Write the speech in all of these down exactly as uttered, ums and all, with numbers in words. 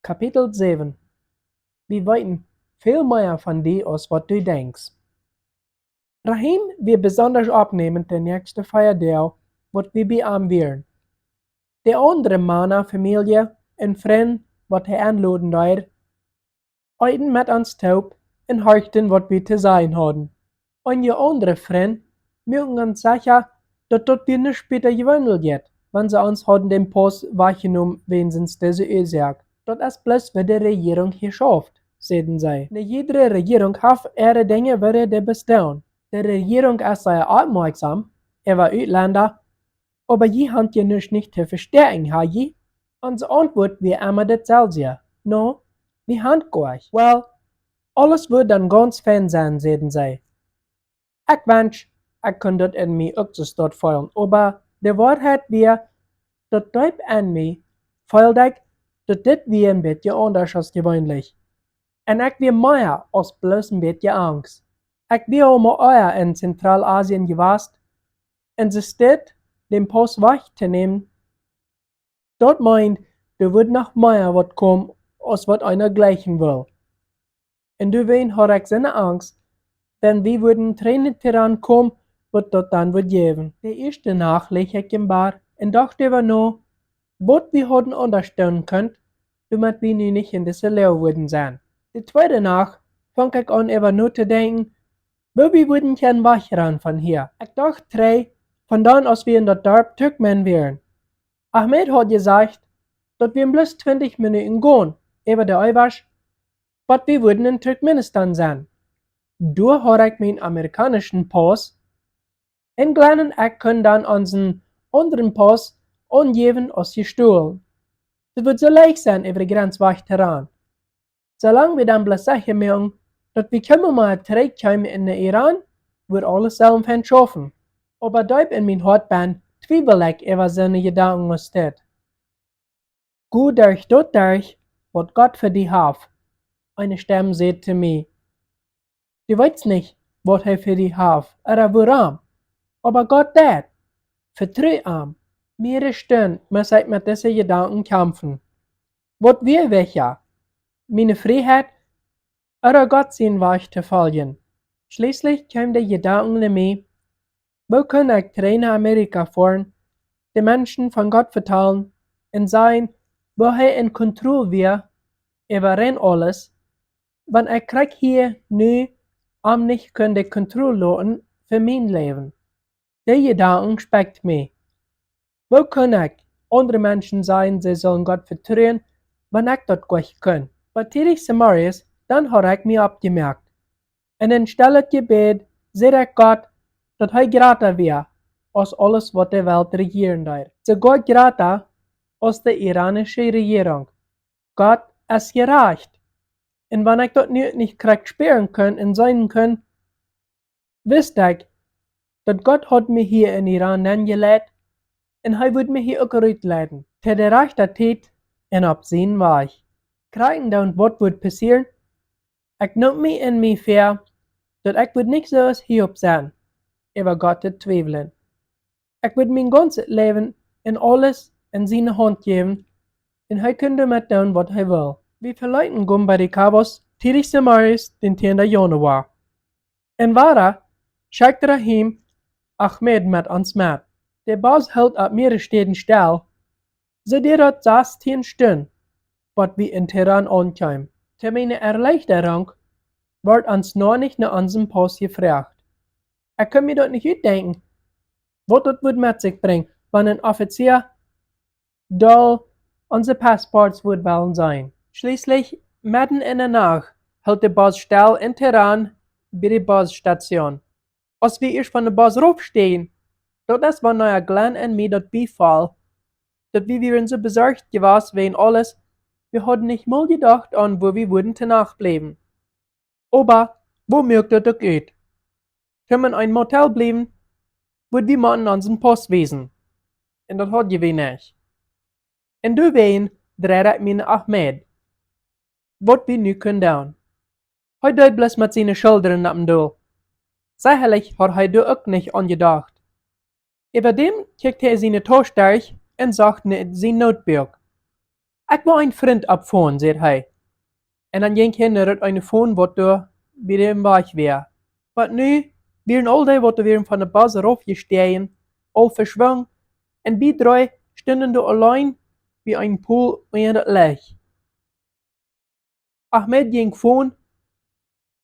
Kapitel säwen. Wie weeten väl mea von die aus waut du denkjst. Rahim wia besondasch oppnämend de näakjste vea Doag, waut wie bie am wieren. De aundre Mana, Famielje un Frind, waut hee enloden deed, eeten met ons toop un horchten, waut wie to sajen hauden. Eenje aundre Frind muaken ons secha, daut daut wia nuscht bäta jeweenlich jeit, wan see ons hauden dän Pauss wajchjenomen wäajens dise Uasoak. Daut es bloos, waut de Rejierunk hia schauft, säden see. Ne jiedre Rejierunk haft äare Dinja, woo dee bestonen. De Rejierunk es sea oppmoakjsom äwa Utlenda, oba jie han je nuscht nich to vestäakjen, ha jie? Onse Auntwuat wia emma daut selwje: No, wie han goa nich. Well, aules wudd dan gaunz fein sennen, säden see. Ekj wensch, ekj kunn daut en mie uk soo feelen, oba de Woarheit wia, daut deep en mie feeld ekj, daut dit wia een bät aundasch aus jeweenlich. Un ekj wia mea aus bloos een bät angst. Ekj wia aul mol ea en Zentralasien jewast, un soo steit dän Pauss wajchtonämen, daut meend, doa wudd noch mea waut komen aus waut eena jlikjen wull. Un doawäajen haud ekj soone Angst, wan wie wudden trigj no Teheran komen, waut daut dan wudd jäwen. De ieeschte Nacht leech ekj em Bad un docht doaräwa no, waut wie hauden aundasch doonen kunt, doamet wie nu nich en dise Loag wudden sennen. De tweede Nacht funk ekj aun, doaräwa notodenkjen, woo wie wudden kjennen wajchgonen von hia. Ekj docht trigj von dan, aus wie en daut Darp Turkmen wieren. Ahmed haud jesajcht, daut wie en bloos twintich Minuten gonen äwa de Eewasch, waut wie wudden en Turkmenistan sennen. Doa haud ekj mienen amerikaunischen Pauss, un Glenn un ekj kunnen dan onsen aundren Pauss aunjäwen aus jestolen. Daut wudd soo leicht sennen, äwa de Grenz wajchtogonen. Soo lang wie dan bloos secha moaken, daut wie kjeenmol mea trigjkjeemen no Iran, wudd aules sellen fein schaufen. Oba deep en mien Hoat bennen twiewel ekj äwa soone Jedanken aus dit. Go derch daut derch, waut Gott fa die haft, eene Stemm säd to mie. Du weetst nich, waut hee fa die haft ooda wuarom, oba Gott deit. Vetru am. Mea Stund must ekj met dise Jedanken kjamfen. Waut wia wichtja, miene Frieheit ooda Gott sienen Wajch to foljen? Schlieslich kjeem de Jedanken no mie: Woo kunn ekj trigj no Amerika foaren, de Menschen von Gott vetalen un sajen, woo hee en Kontroll wia äwa rein aules, wan ekj krakjt hia nu am nich kunn de Kontroll loten fa mien Läwen? De Jedanken spakjt mie. Woo kunn ekj aundre Menschen sajen, see sullen Gott vetruen, wan ekj daut goanich kunn? Oba tiedich zemorjes, dan haud ekj mie oppjemoakt. Un en stellet Jebäd säd ekj Gott, daut hee jrata wia aus aules, waut de Welt rejieren deed. Soogoa jrata aus de iranische Rejierunk. Gott es jerajcht. Un wan ekj daut nu nich krakjt spieren kunn un seenen kunn, wist ekj, daut Gott haud mie hia en Iran nenjeleit un hee wudd mie hia uk rutleiden, to de rajchte Tiet un opp sienen Wajch. Krakjt dan, waut wudd passieren? Ekj neem mie en mie väa, daut ekj wudd nich soo aus Hiob sennen, äwa Gott to twiewlen. Ekj wudd mien gaunzet Läwen un aules en siene Haunt jäwen, un hee kunn doamet doonen, waut hee wull. Wie veleeten Gombari Chavos tiedich zemorjes, dän tieenden Januoa. Un wada schekjt Rahim Ahmed met ons met. De Bos hilt opp mea Städen stell, soo daut daut sastieen Stund, waut wie en Teheran aunkjeemen. To miene Erleichterunk wort ons noch nich no onsen Pauss jefroacht. Ekj kunn mie daut nich utdenkjen, waut daut wudd met sikj brinjen, wan een Offizia doll onse Passports wudd wellen seenen. Schlieslich, medden en de Nacht, hilt de Bos stell en Teheran bie de Bosstation. Aus wie ieescht von de Bos raufsteajen, daut es wanea Glenn un mie daut biefoll, daut wie wieren soo besorcht jewast wäajen aules, wie hauden nich mol jedocht aun, wua wie wudden to Nacht bliewen. Oba woo muak daut uk ut? Kjeem wie en een Motel bliewen, wudd wie motten onsen Pauss wiesen. Un daut haud wie nich. Un doawäajen dreid ekj mie no Ahmed, waut wie nu kunnen doonen. Hee deed bloos met siene Schuldren opp un dol. Sechalich haud hee doa uk nich aun jedocht. Äwa däm kjikjt hee siene Tausch derch un socht no sien Notebook. "Ekj woa een Frint oppfonen," säd hee. Un dan jinkj hee no daut eene Fon, waut doa bie däm Wajch wia. Oba nu wieren aul dee, waut doa wieren von de Bus raufjesteajen, aul veschwungen, un wie dree stunden doa auleen bie een Pool unja daut Licht. Ahmed jinkj fonen,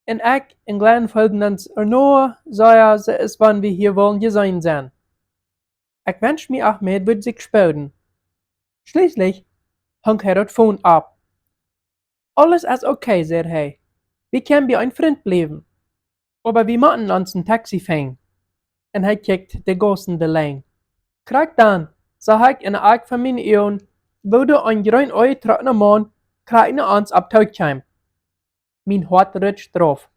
un ekj un Glenn feelden ons ea no, soo aus wan wie hia wullen jeseenen sennen. Ekj wenscht mie, Ahmed wudd sikj spooden. Schlieslich hunk hee daut Fon opp. "Aules es okay," säd hee. "Wie kjennen bie een Frint bliewen. Oba wie motten ons een Taxi finjen." Un hee kjikjt de Gaussen delenj. Krakjt dan sach ekj enne Akj von miene Uagen, woo doa een jreen aunjetrockna Maun krakjt no ons opp too kjeem. Mien Hoat rutscht rauf.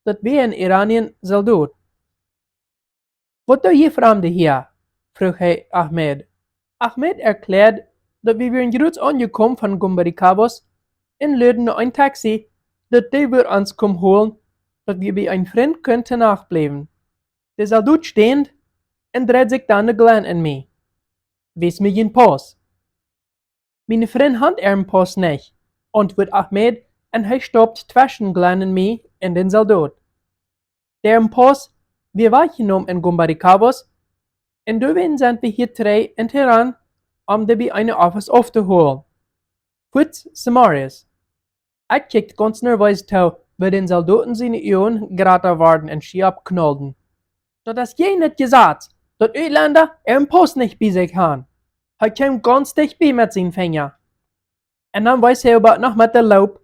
Daut wia een iranischa Soldot. "Waut doo jie Framde hia?" fruach hee Ahmed. Ahmed erkjläad, daut wie wieren jrods aunjekomen von Gumbarikavos un luaden no een Taxi, daut dee wudd ons komen holen, daut wie bie een Frint kunnen to Nacht bliewen. De Soldot ständ un dreid sikj dan no Glenn un mie. "Wies mie jun Pauss." "Miene Frind han äaren Pauss nich," auntwuad Ahmed, un hee staupt tweschen Glenn un mie un dän Soldot. "Däaren Pauss wia wajchjenomen en Gumbarikavos, un doawäajen sent wie hia trigj en Teheran, om dee bie eene Office auftoholen. Fuaz, Samarius." Ekj kjikjt gaunz nerwees too, woo dän Soldoten siene Uagen jrata worden un schia oppknaulden. "Daut es jäajen daut Jesaz, daut Utlenda äaren Pauss nich bie sikj han." Hee kjeem gaunz dicht bie met sienen Finja. Un dan wees hee oba noch met de Loop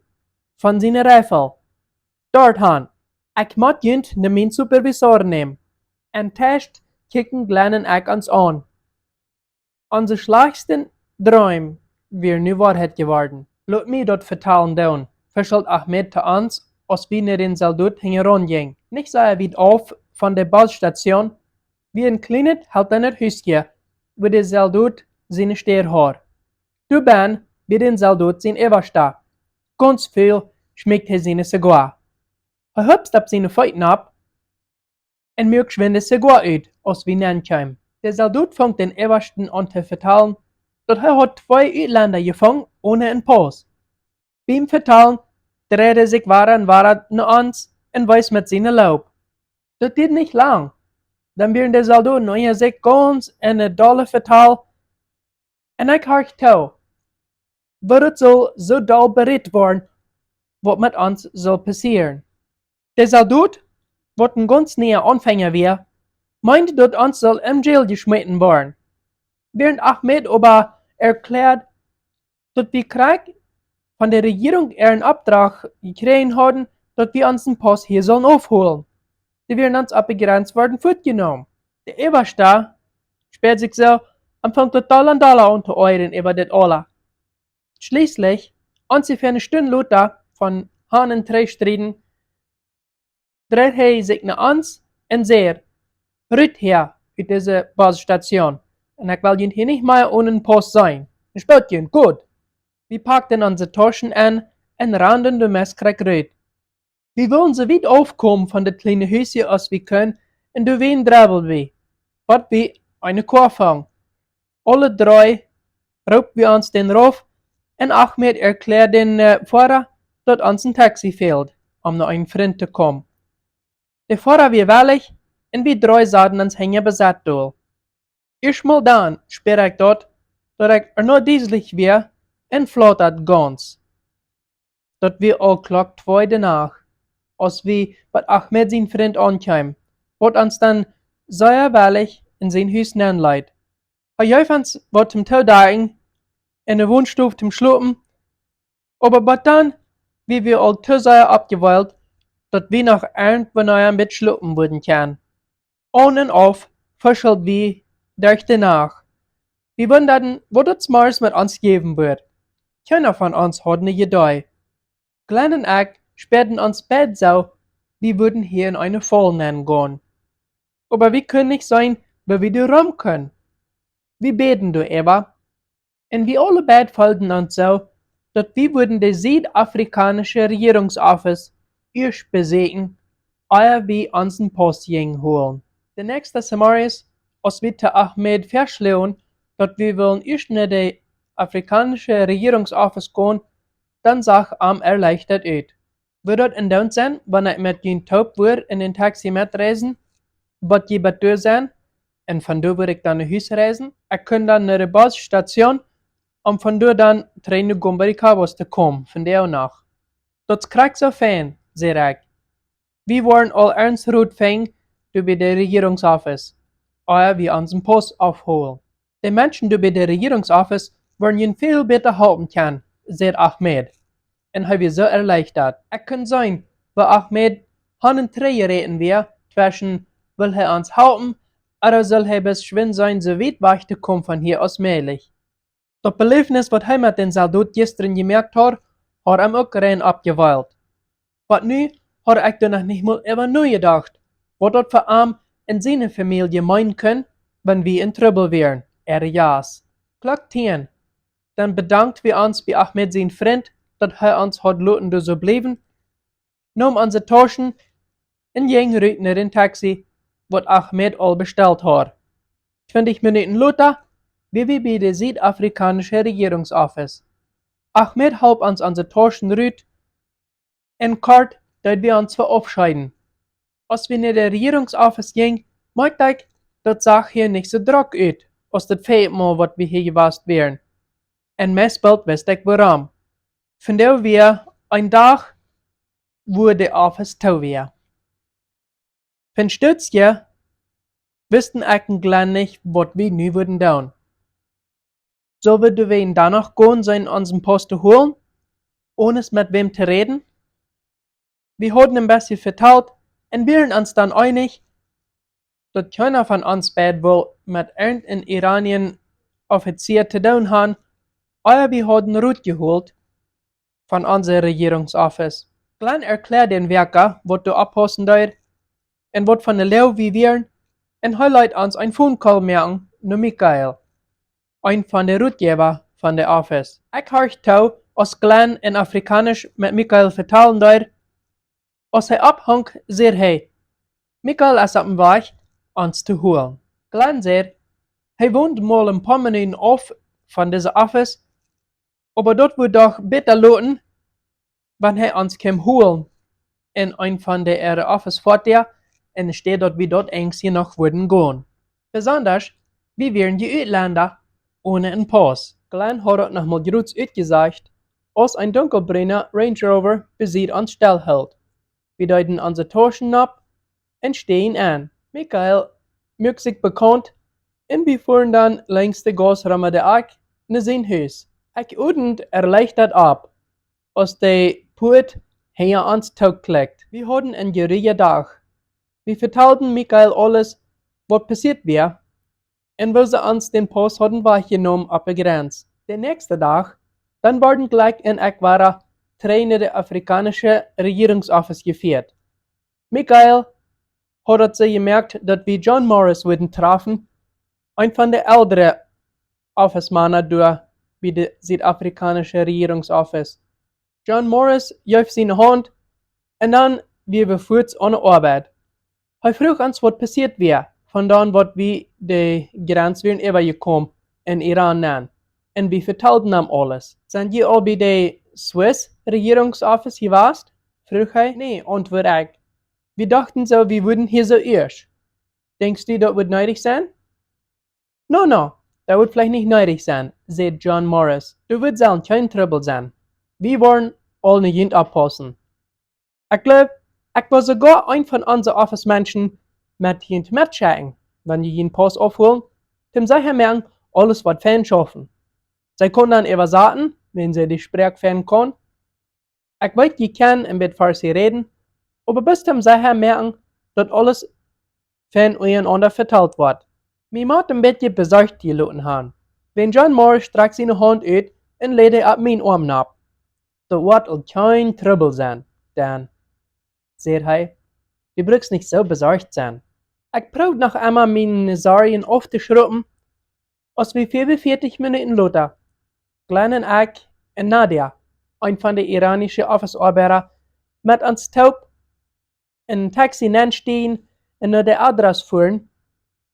von siene Reifel. "Doat han. Ekj mott junt no mienen Supervisor nämen." Un tuscht kjikjten Glenn un ekj ons aun. Onse schlajchtste Dreem wia nu Woarheit jeworden. "Lot mie daut vetalen doonen," fischeld Ahmed to ons, aus wie no dän Soldot hinjaraun jinjen. Nich sea wiet auf von de Busstation wia een kjlienet, haltnet Hus, wua de Soldot siene Städ haud. Doabennen wia dän Soldot sien Äwaschta. Gaunz ful schmeakjt hee siene Zigoa. Hee hupst opp siene Feet opp un muak schwind de Zigoa ut, aus wie nenkjeemen. De Soldot funk dän Äwaschten aun to vetalen, daut hee haud twee Utlenda jefungen one een Pauss. Biem vetalen dreid hee sikj wada un wada no ons un wees met siene Loop. Daut dieed nich lang. Dan wieren de Soldoten unja sikj gaunz en een dolle Vetal, un ekj horcht too, woo daut sull soo doll berät woaren, waut met ons sull passieren. De Soldot, waut een gaunz niea Aunfenja wia, meend, daut ons sull em Jail jeschmäten woaren, wäarent Ahmed oba erkjläad, daut wie krakjt von de Rejierunk äaren Opdrach jekjräajen hauden, daut wie onsen Pauss hia sullen aufholen. Dee wieren ons opp de Grenz worden fuatjenomen. De Äwaschta späad sikj soo un funk daut dolla un dolla aun to oajren äwa dit aula. Schlieslich, onjefäa eene Stund lota von han un trigj strieden, dreid hee sikj no ons un säd: "Rut hia ut dise Busstation, un ekj well junt hia nich mea onen Pauss seenen. Un spoot junt, goot." Wie pakjten onse Tauschen en un randen de Meskjrikj rut. Wie wullen soo wiet aufkomen von daut kjliene Hus aus wie kunnen, un doawäajen drebbeld wie, bat wie eene Koa fungen. Aule dree roopt wie ons dan rauf, un Ahmed erkjläad dän, äh, Foara, daut ons een Taxi fäld, om no eenen Frint to komen. De Foara wia wellich, un wie dree saten ons hinja Besat dol. Ieescht mol dan späad ekj daut, daut ekj ea no dieslich wia un flautad gaunz. Daut wia aul Klock twee de Nacht, aus wie bat Ahmed sien Frint aunkjeemen, waut ons dan sea wellich en sien Hus nenleet. Hee jeef ons waut toom Toodakjen un eene Wonstow toom Schlopen, oba bat dan wia wie aul too sea oppjeweelt, daut wie noch irjentwua een bät schlopen wudden kjennen. Aun un auf fuscheld wie derch de Nacht. Wie wundaden, waut daut zemorjes met ons jäwen wudd. Kjeena von ons haud ne Iedee. Glenn un ekj späaden ons beid soo, wie wudden hia en eene Faul nengonen. Oba wie kunnen nich seenen, woo wie doa rom kunnen. Wie bäden doaräwa, un wie aule beid feelden ons soo, daut wie wudden de siedafrikaunische Rejierungsoffice ieescht besäkjen, ea wie onsen Pauss jinjen holen. De näakjste Zemorjes, aus wie to Ahmed väaschlogen, daut wie wullen ieescht no de afrikaunsche Rejierungsoffice gonen, dan sach am erleichtat ut. Wudd daut endoont sennen, wan ekj met junt toop wudd en een Taxi metreisen, bat jie bat doa sent, un von doa wudd ekj dan no Hus reisen? Ekj kunn dan no de Busstation, om von doa dan trigj no Gombariegua to komen, von doa no. Daut es krakjt soo fein, säd ekj. Wie woaren aul eenen Rot finjen, doa bie de Rejierungsoffice, ea wie onsen Paus aufholen. De Menschen doa bie de Rejierungsoffice woaren junt väl bäta halpen kjennen, säd Ahmed. Un hee wia soo erleichtat. Ekj kunn seenen, woo Ahmed han un trigj jeräten wia, tweschen, well hee ons halpen, ooda sull hee bloos schwind seenen, soo wiet wajch to komen von hia aus mäajlich. Daut Beläwnis, waut hee met dän Soldot jistren jemoakt haud, haud am uk rein oppjeweilt. Waut nu, haud ekj doa noch nich mol äwa nojedocht, waut daut fa am un siene Famielje meenen kunn, wan wie en Trubbel wieren, äare Jast. Klock tieen. Dan bedankt wie ons bie Ahmed sien Frint, daut hee ons haud loten doa soo bliewen, neem onse Tauschen un jinjen rut no dän Taxi, waut Ahmed aul bestalt haud. Twintich Minuten lota wia wie bie de Südafrikaunsche Rejierungsoffice. Ahmed holp ons onse Tauschen rut, un kort deed wie ons veaufscheeden. Aus wie no de Rejierungsoffice jinjen, moakjt ekj, daut sach hia nich soo drock ut, aus daut väaje Mol, waut wie hia jewast wieren. Un meist boolt wist ekj wuarom. Vondoag wia een Dach, wua de Office too wia. Fa een Stootje wisten ekj un Glenn nich, waut wie nu wudden doonen. Sull wie doawäajen dan noch gonen sennen, onsen Paus to holen, onen met wäm to räden? Wie hauden een bät vetalt un wieren ons dan eenich, daut kjeena von ons beid wull met irjent een iraunschen Offizia to doonen han, ea wie hauden Rot jeholt von onse Rejierungsoffice. Glenn erkjläad dän Wäakja, waut doa oppaussen deed, un waut von de Loag wie wieren, un hee leet ons een Phone Call moaken no Michael, een von de Rotjäwa von de Office. Ekj horcht too, aus Glenn en Afrikaunisch met Michael vetalen deed. Aus hee opphunk, säd hee: "Michael es oppem Wajch, ons to holen." Glenn säd, hee wond mau een poa Minuten auf von dise Office, oba daut wudd doch bäta loten, wan hee ons kjeem holen en een von de äare Office Foatieja, enne Städ daut wie daut eensje noch wudden gonen. Besondasch, wie wieren je Utlenda onen een Paus. Glenn haud daut noch mol jrods utjesajcht, aus een dunkelbruna Range Rover besied ons stell hilt. Wie deeden onse Tauschen opp un steagen en. Michael muak sikj bekaunt un wie fuaren dan lenjs de Gauss rom de Akj no sien Hus. Ekj odemd erleichtat opp, aus de Puat hinja ons tooklikjt. Wie hauden een jeruja Dach. Wie vetalden Michael aules, waut passieet wia, un woo see ons dän Paus hauden wajchjenomen opp de Grenz. De näakjste Dach, dan worden Glenn un ekj wada trigj no de Afrikaunsche Rejierungsoffice jefieet. Michael haud daut soo jemoakt, daut wie John Morris wudden trafen, een von de eldre Officemana doa bie de Südafrikaunsche Rejierungsoffice. John Morris jeef siene Haunt un dan wia wie fuats aun de Oabeit. Hee fruach ons, waut passieet wia, von dan waut wie de Grenz wieren äwajekomen en Iran nenn. Un wie vetalden am aules. "Sent jie aul bie de Swiss Rejierungsoffice jewast?" fruach hee. "Nä," auntwuad ekj. "Wie dochten soo, wie wudden hia soo ieescht. Denkjst du, daut wudd needich sennen?" "No, no, daut wudd veleicht nich needich sennen," säd John Morris. "Doa wudd sellen kjeen Trubbel sennen. Wie woaren aul no junt oppaussen. Ekj jleew, ekj wudd soogoa een von onse Office-Menschen met junt metschekjen, wan jie jun Paus aufholen, toom secha moaken, aules woat fein schaufen. See kaun dan äwasaten, wan see de Sproak fein kaun. Ekj weet, jie kjennen een bät Farsi räden, oba bloos toom secha moaken, daut aules fein unjarenaunda vetalt woat. Mie mott een bät besorcht jeloten han." Wan John Morris strakjt siene Haunt ut un läd dee opp mienen Oarm nopp. "Daut woat aul kjeen Trubbel sennen, Dan," säd hee. "Du brukst nich soo besorcht sennen." Ekj proowd noch emma miene Sorjen auftoschruppen, aus wie fiefunvieetich Minuten lota, Glenn un ekj un Nadia, een von de iraunsche Office-Oabeida, met ons toop en een Taxi nenstieejen un no de Adress fuaren,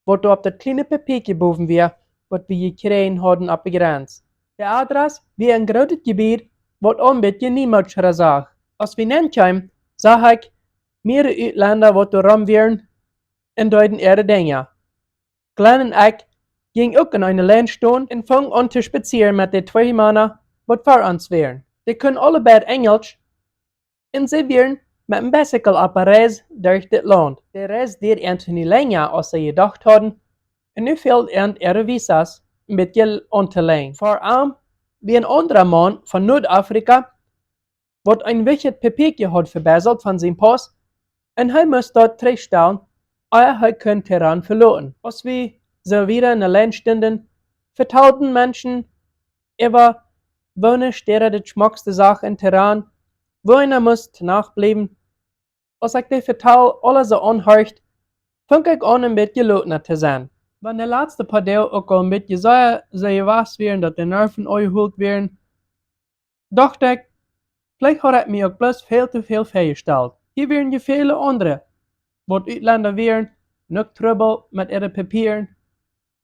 waut doa opp daut kjliene Papiakje bowen wia, waut wie jekjräajen hauden opp de Grenz. De Adress wia een grootet Jebied, waut aul een bät niemootsch aussach. Aus wie nenkjeemen, sach ekj mea Utlenda, waut doa rom wieren un deeden äare Dinja. Glenn un ekj jinjen uk en eene Lien stonen un fungen aun to spazieren met de twee Mana, waut ver ons wieren. Dee kunnen aule beid Enjelsch, un see wieren met een bicycle opp eene Reis derch dit Launt. De Reis dieed eenich lenja, aus see jedocht hauden, un nu fäld an äare Visas een bät auntoläajen. Ver am wia een aundra Maun von Noordafrika, waut een wichtjet Papia haud vebieselt von sien Pauss, un hee must daut trigjstalen, ea hee kunn Teheran veloten. Aus wie soo wieda enne Lien stunden, vetalden Menschen äwa woone Städa de schmockste Sach en Teheran, wua eena must Nacht bliewen. Aus ekj dee Vetal aules soo aunhorcht, funk ekj aun een bät lotna to sennen. Wan de latste poa Doag uk aul een bät sea, sea jewast wieren, daut de Nerven aunjehoolt wieren, docht ekj, veleicht haud ekj mie uk bloos väl to väl väajestalt. Hia wieren je väle aundre, waut Utlenda wieren, un uk Trubbel met äare Papieren.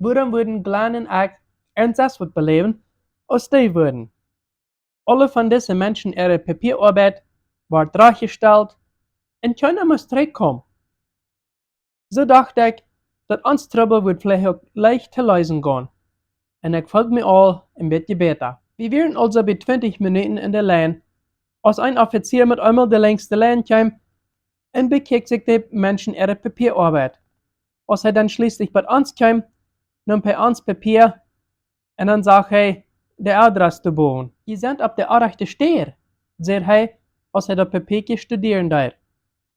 Wuarom wudden Glenn un ekj ernsthaft waut beläwen, aus dee wudden? Aule von dise Menschen äare Papieroabeit wort rajchtjestalt, un kjeena must trigjkomen. Soo docht ekj, daut ons Trubbel wudd veleicht uk leicht to leesen gonen, un ekj feeld mie aul een bät bäta. Wie wieren aulsoo bie twintich Minuten en de Lien, aus een Offizia met eemol de längste Lien kjeem un bekjikjt sikj de Menschen äare Papieroabeit. Aus hee dan schlieslich bie ons kjeem, neem hee ons Papia un dan sach hee de Adress doa bowen. "Jie sent opp de orrajchte Städ," säd hee, aus hee daut Papia studieren deed.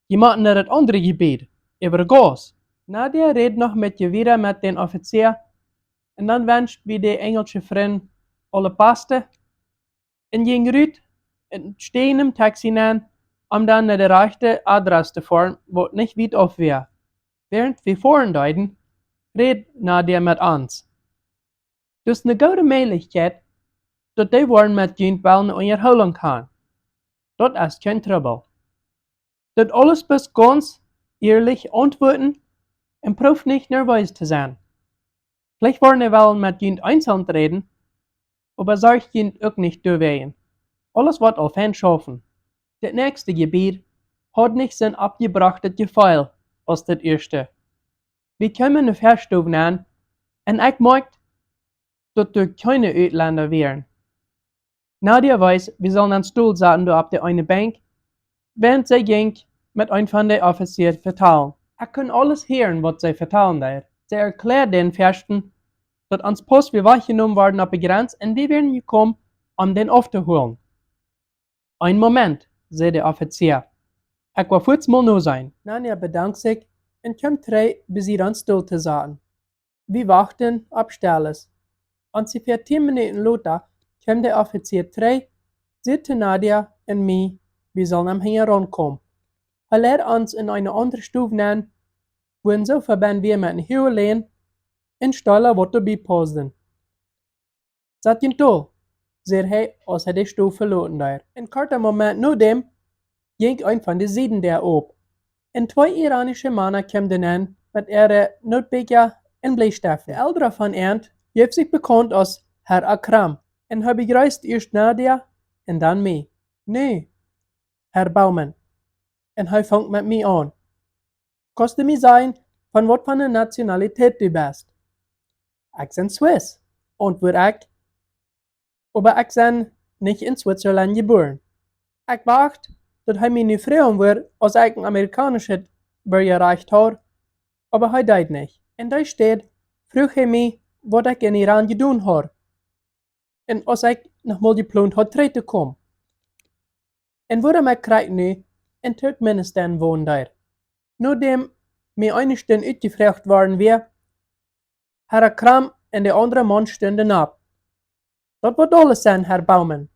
"Jie motten no daut aundre Jebied, äwa Gauss." Nadja räd noch met je wieda met dän Offizia, un dan wenscht wie de enjelsche Frind aule Paste un jinj rut un stieech em Taxi nenn, om dan no de rajchte Adress to foaren, waut nich wiet auf wia. Wäarent wie foaren deeden, räd Nadja met ons. "Daut es ne goode Mäajlichkjeit, daut dee woaren met junt wellen ne Unjahoolunk han. Daut es kjeen Trubbel. Daut aules bloos gaunz ierlich auntwuaden un proow nich nerwees to sennen. Veleicht woaren dee wellen met junt eenzeln räden, oba sorjt junt uk nich doawäajen. Aules woat aul fein schaufen." Daut näakjste Jebied haud nich soon oppjebrochtet Jefeel aus daut ieeschte. Wie kjeemen ne Väastoow nenn, un ekj moakjt, daut doa kjeene Utlenda wieren. Nadja wees, wie sullen ons doa saten doa opp de eene Benkj, wäarent see jinkj met een von de Offizia vetalen. Ekj kunn aules hieren, waut see vetalen deed. See erkjläad dän Väasten, daut ons Pauss wia wajchjenomen worden opp de Grenz un wie wieren jekomen, om dän auftoholen. "Een Moment," säd de Offizia. "Ekj woa fuaz mol noseenen." Nadja bedankt sikj un kjeem trigj besied ons doa to saten. Wie wachten opp Stelles. Onjefäa tieen Minuten lota kjeem de Offizia trigj, säd to Nadja un mie, wie sullen am hinjaraun komen. Hee leid ons en eene aundre Stoow nenn, wua een Sofa bie wia met ne huage Lien un Steela, waut doabie pausden. "Sat junt dol," säd hee, aus hee de Stoow veloten deed. Een korta Moment nodäm jinkj een von de Siedendäa op, un twee iranische Mana kjeemen nenn met äare Notebieekja un Bleisteften. De eldra von an jeef sikj bekaunt aus Herr Akram, un hee bejreest ieescht Nadja un dan mie. "Nu, Herr Baumann," un hee funk met mie aun. "Kaust du mie sajen, von waut fa ne Nationalität du best?" "Ekj sie Swiss," auntwuad ekj, "oba ekj sie nich en Switzerland jebuaren." Ekj wacht, daut hee mie nu froagen wudd, aus ekj een amerikaunischet Burjarajcht haud, oba hee deed nich. En dee Städ fruach hee mie, waut ekj en Iran jedonen haud, un aus ekj noch mol jeplont haud trigj to komen, un wuarom ekj krakjt nu en Turkmenistan wonen deed. Nodäm mie eene Stund utjefroacht worden wia, Herr Akram un de aundre Maun stunden opp. "Daut woat aules sennen, Herr Baumann.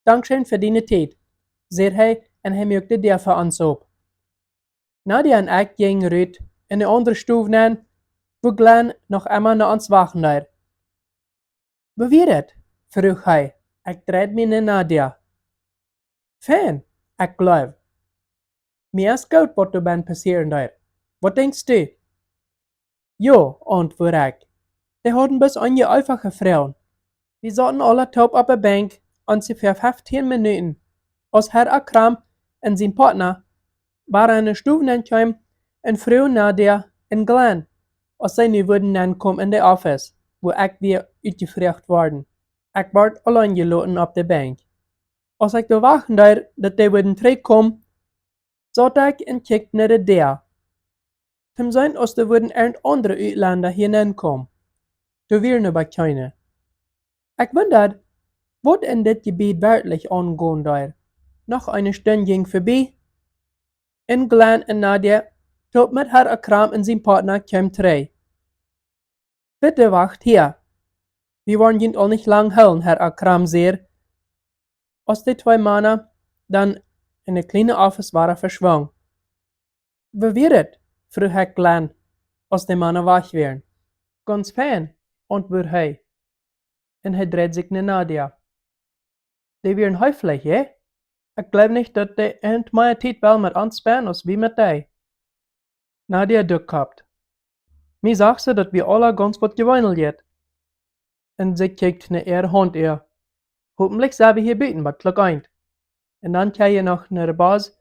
Dankscheen fa diene Tiet," säd hee, un hee muak de Däa fa ons op. Nadja un ekj jinjen rut en de aundre Stoow nenn, wua Glenn noch emma no ons wachten deed. "Woo wia et?" fruach hee. Ekj dreid mie no Nadja. "Fein, ekj jleew. Mie es goot, waut doa bennen passieren deed. Waut denkjst du?" "Jo," auntwuad ekj. "Dee hauden bloos eenje eefache Froagen. Wie sauten aula toop opp de Benkj onjefäa feftieen Minuten, aus Herr Akram un sien Partner wada enne Stow nenkjeemen un fruagen Nadia un Glenn, aus see nu wudden nenkomen en de Office, wua ekj wia utjefroacht worden. Ekj wort auleen jeloten opp de Benkj. Aus ekj doa wachten deed, daut dee wudden trigjkomen, saut ekj un kjikjt no de Däa, toom seenen, aus doa wudden irjent aundre Utlenda hia nenkomen. Doa wieren oba kjeene. Ekj wundad, waut en dit Jebied werkjlich aungonen deed. Noch eene Stund jinkj verbie, un Glenn un Nadia, toop met Herr Akram un sien Partner, kjeemen trigj. Bitte wacht hia. Wie woaren junt aul nich lang hoolen, Herr Akram säd, aus de twee Mana dan en de kjliene Office wada veschwungen. Woo wia et? Fruach ekj Glenn, aus de Mana wajch wieren. Gaunz fein, auntwuad hee. Un hee dreid sikj no Nadia. Dee wieren heeflich, jo? Ekj gleew nich, daut dee irjent mea Tiet wellen met ons spenden aus wie met dee. Nadia duckt. Mie sajcht see, daut wie aula gaunz waut jeweeneljet. Un see kjikjt no äare Haunt äa. Hopentlich sent wie hia buten bat Klock eent. Un dan kjenn jie noch no de Bus,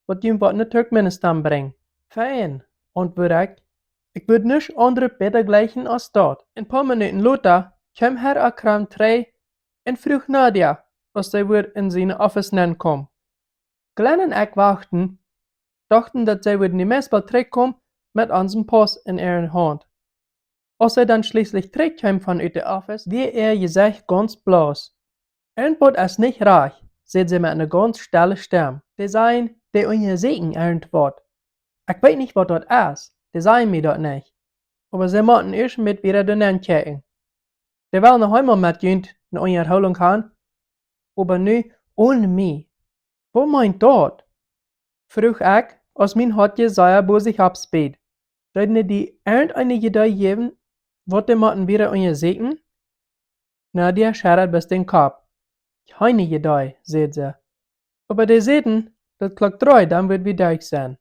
waut junt bat no Turkmenistan brinjt. Fein, auntwuad ekj. Ekj wudd nuscht aundret bäta jlikjen aus daut. Een poa Minuten lota kjeem Herr Akram trigj un fruach Nadia, aus see wudd en siene Office nenkomen. Glenn un ekj wachten, dochten, daut see wudd nu meist boolt trigjkomen met onsen Pauss en äare Haunt. Aus see dan schlieslich trigjkjeem von ut de Office, wia äa Jesecht gaunz blauss. Irjentwaut es nich rajcht, säd see met eene gaunz stelle Stemm. Dee sajen, dee unjasieekjen irjentwaut. Ekj weet nich, waut daut es. Dee sajen mie daut nich. Oba see motten ieescht met wieda doa nenkjikjen. Dee wellen noch eemol met junt eene Unjahoolunk han, oba nu one mie. Waut meent daut? Fruach ekj, aus mien Hoat sea bosich oppspeed. Deeden dee irjent eene Idee jäwen, waut dee motten wieda unjasieekjen? Nadia schudad bloos dän Kopp. Kjeene Idee, säd see. Oba dee säden, daut Klock dree, dan wudd wie doa sennen.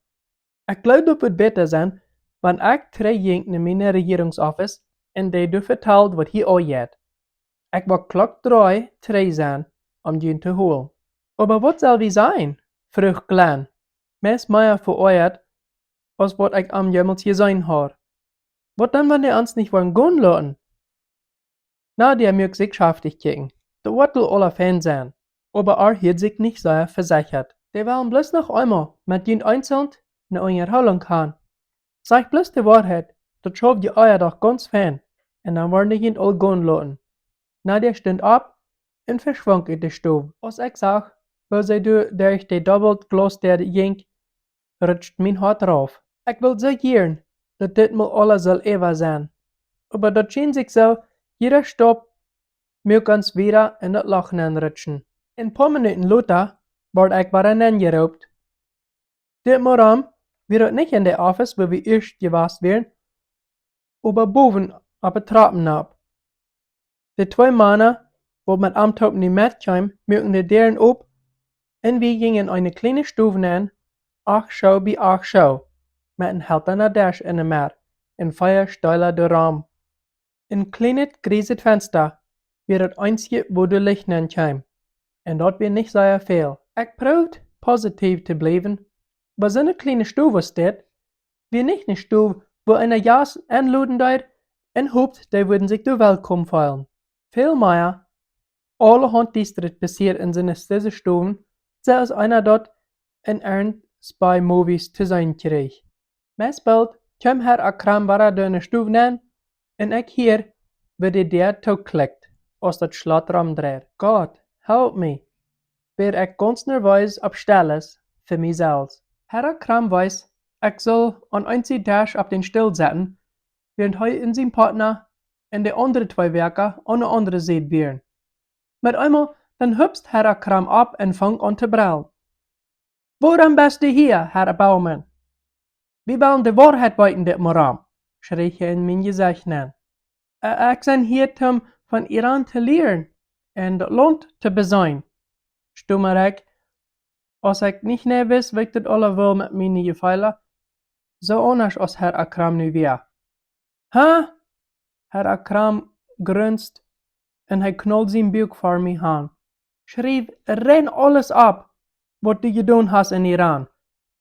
Ekj gleew, daut wudd bäta sennen, wan ekj trigj jinkj no miene Rejierungsoffice un dee doa vetald, waut hia aunjeit. Ekj woa Klock dree trigj sennen, om junt to holen. Oba waut sell wie sajen? Fruach Glenn, meist mea veoajat, aus waut ekj am jemols jeseenen haud. Waut dan, wan dee ons nich wellen gonen loten? Nadia muak sikj schaftich kjikjen. Daut woat aula fein sennen. Oba ar hieed sikj nich sea vesechat. Dee wellen bloos noch eemol met junt eenzeln eene Unjahoolunk han. Sajcht bloos de Woarheit, daut schauft jie ea doch gaunz fein, un dan woaren dee junt aul gonen loten. Nadia stunt opp un veschwunk ut de Stow. Aus ekj sach, woo see doa derch de dobbelt Glausdäa jinkj, rutscht mien Hoat rauf. Ekj wull soo jieren, daut dit mol aules sull äwa sennen. Oba daut schient sikj soo, jieda Staup muak ons wieda en daut Loch nenrutschen. Een poa Minuten lota wort ekj wada nenjeroopt. Dit Mol wia daut nich en de Office, wua wie ieescht jewast wieren, oba bowen opp de Trappen opp. De twee Mana, waut met am toop nu metkjeemen, muaken de Däaren op, un wie jinjen en eene kjliene Stow nenn, acht Schoo bie acht Schoo, met een heltanen Desch en de Medd un vea Steela doaromm. Een kjlienet jrieset Fensta wia daut eensje, wua daut Licht nenkjeem, un daut wia nich sea väl. Ekj proowd positiew to bliewen, oba soone kjliene Stow aus dit wia nich eene Stow, wua eena Jast enloden deed un hopt, dee wudden sikj doa welkom feelen. Väl mea, aulahaunt Diestret passieed en soone stille Stowen, soo aus eena daut en irjent bie Movies to seenen kjrieech. Meist boolt kjeem Herr Akram wada doa en de Stow nenn, un ekj hieed, woo de Däa tooklikjt, aus daut Schlot romdreit. Gott, help mie, wia ekj gaunz nerwees opp Stelles fa mie selfst. Herr Akram wees, ekj sull aun eene Sied Desch opp dän Stool setten, wäarent hee un sien Partna un de aundre twee Wäakja aun de aundre Sied wieren. Met eemol dan hupst Herr Akram opp un funk aun to brellen. Wuarom best du hia, Herr Baumann? Wie wellen de Woarheit weeten, dit Mol, schrieech hee en mien Jesecht nenn. Ä, ekj sie hia, om von Iran to lieren un daut Launt to beseenen, stumad ekj, aus ekj nich mea wist, woo ekj daut aules wull met miene Jefeelen, soo aundasch aus Herr Akram nu wia. Ha? Herr Akram grunst un hee knold sien Buak ver mie aun. Schriew rein aules opp, waut du jedonen hast en Iran.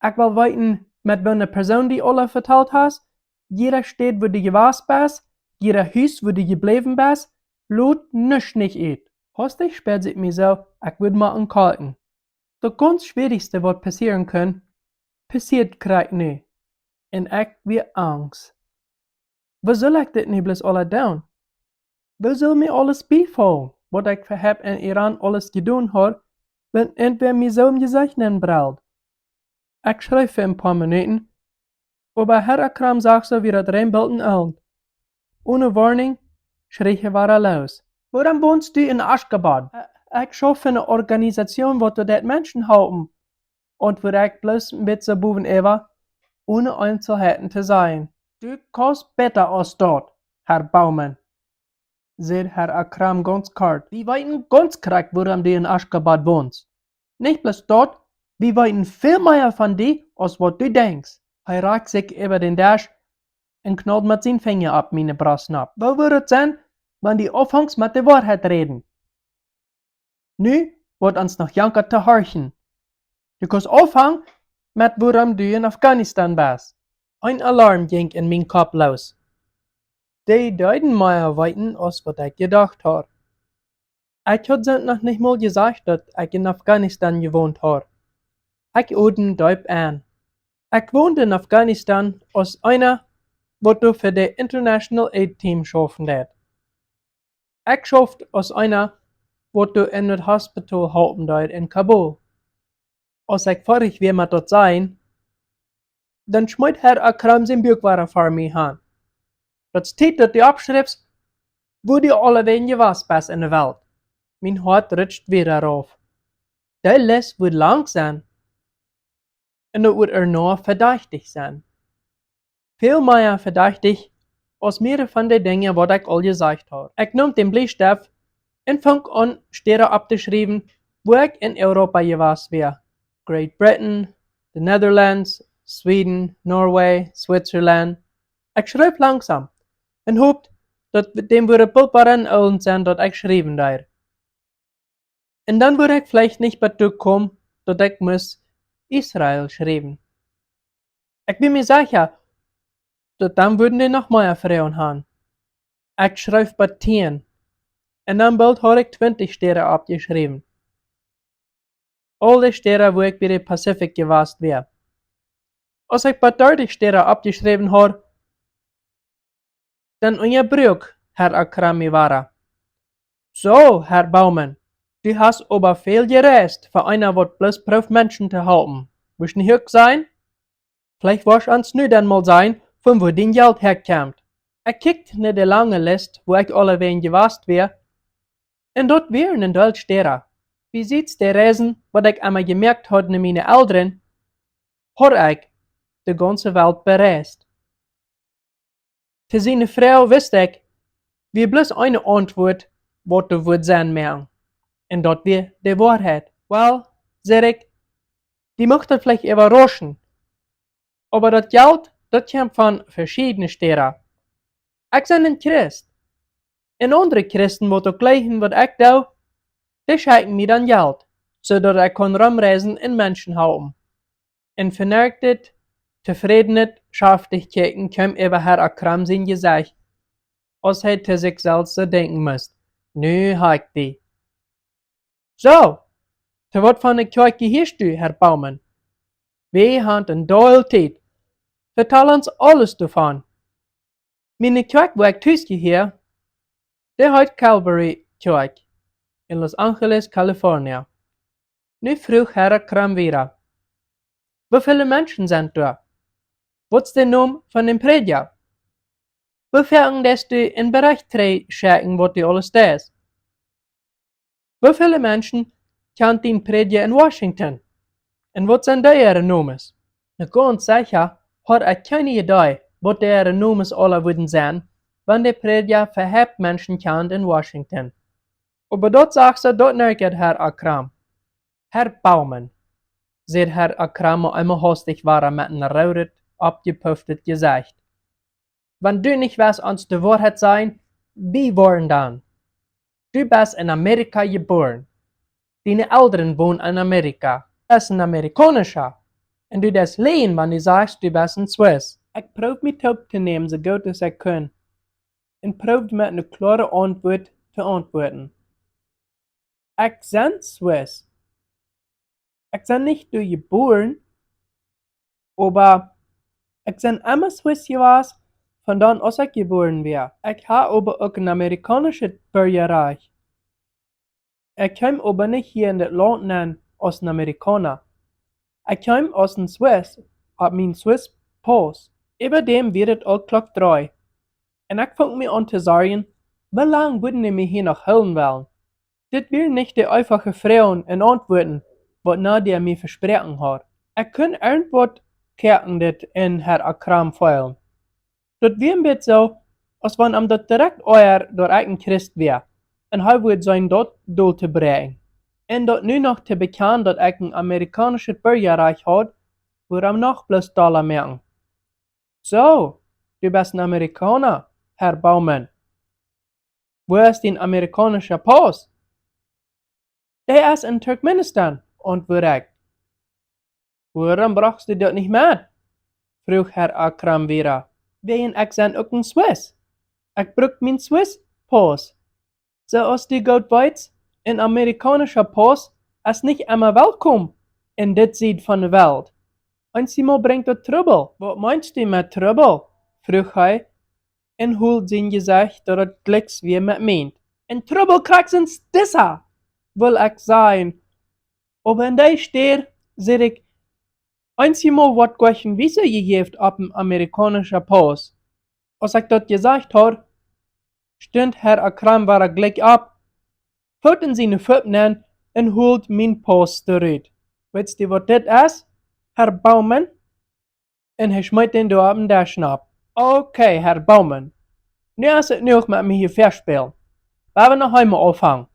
Ekj well weeten, met woone Persoon du aula vetalt hast, jieda Städ, wua du jewast best, jieda Hus, wua du jebläwen best, lot nuscht nich ut. Hastich späad sikj mie soo, ekj wudd mau enkolken. Daut gaunz schwierichste, waut passieren kunn, passieed krakjt nu. Un ekj wia angst. Woo sull ekj dit nu bloos aula doonen? Woo sull mie aules biefaulen, waut ekj ver hab en Iran aules jedonen haud, wan irjentwäa mie soo em Jesecht nenbreld? Ekj schreef fa een poa Minuten, oba Herr Akram sach soo, wia daut rein buten Elend. One Woarnunk schreef hee wada loos: Wuarom wonst du en Aschgabat? Ekj schauf fa eene Organisation, waut doa deit Menschen halpen, auntwuad ekj bloos een bät soo bowenäwa, one Eenselheiten to sajen. Du kaust bäta aus daut, Herr Baumann, säd Herr Akram gaunz kort. Wie weeten gaunz krakjt, wuarom du en Aschgabat wonst. Nich bloos daut, wie weeten väl mea von die, aus waut du denkjst. Hee rakjt sikj äwa dän Desch un knold met sien Finja opp miene Brost nopp. Woo wudd et sennen, wan du aunfungst met de Woarheit räden? Nu woat ons noch jankat to horchen. Du kaust aunfangen met wuarom du en Afghanistan best. Een Alarm jinkj en mien Kopp loos. Dee deeden mea weeten, aus waut ekj jedocht haud. Ekj haud sent noch nich mol jesajcht, daut ekj en Afghanistan jewont haud. Ekj odemd deep aun. Ekj wond en Afghanistan aus eena, waut doa fa de International Aid Team schaufen deit. Ekj schauft aus eena, waut doa en daut Hospital halpen deit en Kabul. Aus ekj foadich wia met daut sajen, dan schmeet Herr Akram sien Buak wada ver mie aun. Daut es Tiet, daut du oppschriefst, wua du aulawäajen jewast best en de Welt. Mien Hoat rutscht wada rauf. Dee List wudd lang sennen. Un daut wudd ea noch vedachtich sennen. Väl mea vedachtich aus mearere von de Dinja, waut ekj aul jesajcht haud. Ekj neem dän Bliestift un funk aun, Städa opptoschriewen, wua ekj en Europa jewast wia. Great Britain, the Netherlands, Sweden, Norway, Switzerland. Ekj schreef langsom un hoped, daut däm wudd boolt bie een Elend sennen, daut ekj schriewen deed. Un dan wudd ekj veleicht nich bat doa komen, daut ekj must Israel schriewen. Ekj wia mie secha, daut dan wudden dee noch mea Froagen han. Ekj schreef bat tieen. Un dan boolt haud ekj twintich Städa oppjeschräwen. Aul de Städa, wua ekj bie de Pacific jewast wia. Aus ekj bat dartich Städa oppjeschräwen haud, dan unjabruak Herr Akram mie wada. Soo, Herr Baumann, du hast oba väl jereist fa eena, waut bloos prooft Menschen to halpen. Wurscht nich uk sennen? Veleicht woascht ons nu dan mol sajen, von wua dien Jelt häakjemt. Ekj kjikjt no de lange List, wua ekj aulawäajen jewast wia, un daut wieren een Deel Städa. Besied de Reisen, waut ekj emma jemoakt haud no miene Elren, haud ekj de gaunze Welt bereist. To siene Froag wist ekj, wia bloos eene Auntwuat, waut doa wudd sennen moaken. Un daut wia de Woarheit. Well, säd ekj, die mucht daut veleicht äwarauschen, oba daut Jelt, daut kjemt von veschiedne Städa. Ekj sie een Christ. Un aundre Christen, waut uk jleichen, waut ekj doo, dee schekjen mie dan Jelt, soo daut ekj kaun romreisen un Menschen halpen. Een venerktet, tofrädenet, schaftich Kjikjen kjeem äwa Herr Akram sien Jesecht, aus hee to sikj selfst soo denkjen must: Nu ha ekj die. Soo, to waut von ne Kjoakj jehieescht du, Herr Baumann? Wie han een Deel Tiet. Vetal ons aules doavon. Miene Kjoakj, wua ekj tus jehia, dee heet Calvary Kjoakj en Los Angeles, California. Nu fruach Herr Akram wieda: Woo väle Menschen sent doa? Waut es de Nomen von dän Prädja? Woo foaken deist du een Berecht trigjschekjen, waut du aules deist? Woo väle Menschen kjant dien Prädja en Washington? Un waut sent dee äare Nomes? Nu, gaunz secha haud ekj kjeene Iedee, waut dee äare Nomes aula wudden sennen, wan de Prädja veleicht Menschen kjant en Washington. Oba daut sach soo, daut nerkjad Herr Akram. Herr Baumann, säd Herr Akram opp eemol haustich wada met een roodet, oppjepufftet Jesecht, wan du nich west ons de Woarheit sajen, woo woaren dan? Du best en Amerika jebuaren. Diene Elren wonen en Amerika. Du best en Amerikaunischa. Un du deist läajen, wan du sajchst, du best en Swiss. Ekj proowd mie toop to nämen, soo goot aus ekj kunn, un proowd met eene kloare Auntwuat to auntwuaden. Ekj sie Swiss. Ekj sie nich doa jebuaren, oba ekj sie emma Swiss jewast, von dan aus ekj jebuaren wia. Ekj hab oba uk een amerikaunischet Burjarajcht. Ekj kjeem oba nich hia en dit Launt nenn aus een Amerikauna. Ekj kjeem aus een Swiss, opp mienen Swiss Pauss. Äwa däm wia et aul Klock dree. Un ekj funk mie aun to sorjen, woo lang wudden dee mie hia noch hoolen wellen. Dit wieren nich de eefache Froagen un Auntwuaten, waut Nadia mie vesproaken haud. Ekj kunn irjentwaut kjäakjendet en Herr Akram feelen. Daut wia een bät soo, aus wan am daut direkt oajad, daut ekj een Christ wia, un hee wudd sennen daut dol to bräakjen. Un daut nu noch to bekjanen, daut ekj een amerikaunischet Burjarajcht haud, wudd am noch bloos dolla moaken. Soo, du best een Amerikauna, Herr Baumann. Wua es dien amerikaunischa Pauss? Dee es en Turkmenistan, auntwuad ekj. Wuarom brochst du daut nich met? Fruach Herr Akram wada. Wäajen ekj sie uk een Swiss. Ekj bruk mienen Swiss Pauss. Soo aus du goot weetst, een amerikaunischa Pauss es nich emma welkom en dit Sied von de Welt. Eenjemol brinjt daut Trubbel. Waut meenst du met Trubbel? Fruach hee un hilt sien Jesecht, daut daut jlikj wia met mient. En Trubbel krakjt soo aus disa, well ekj sajen. Oba en dee Städ sie ekj, eenjemol woat goa kjeen Visa jejäft opp een amerikaunischa Pauss. Aus ekj daut jesajcht haud, stunt Herr Akram wada jlikj opp, foot en siene Fupp nenn un hilt mienen Pauss trigj. Weetst du, waut dit es, Herr Baumann? Un hee schmeet dän doa opp dän Desch nopp. Okay, Herr Baumann. Nu es et jenuach met mie hia väaspälen. Lot wie noch eemol aunfangen.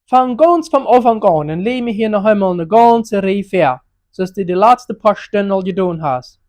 Fang gaunz vom Aunfank aun un läs mie hia noch eemol eene gaunze Rieej väa, soo aus du de latste poa Stunden aul jedonen hast.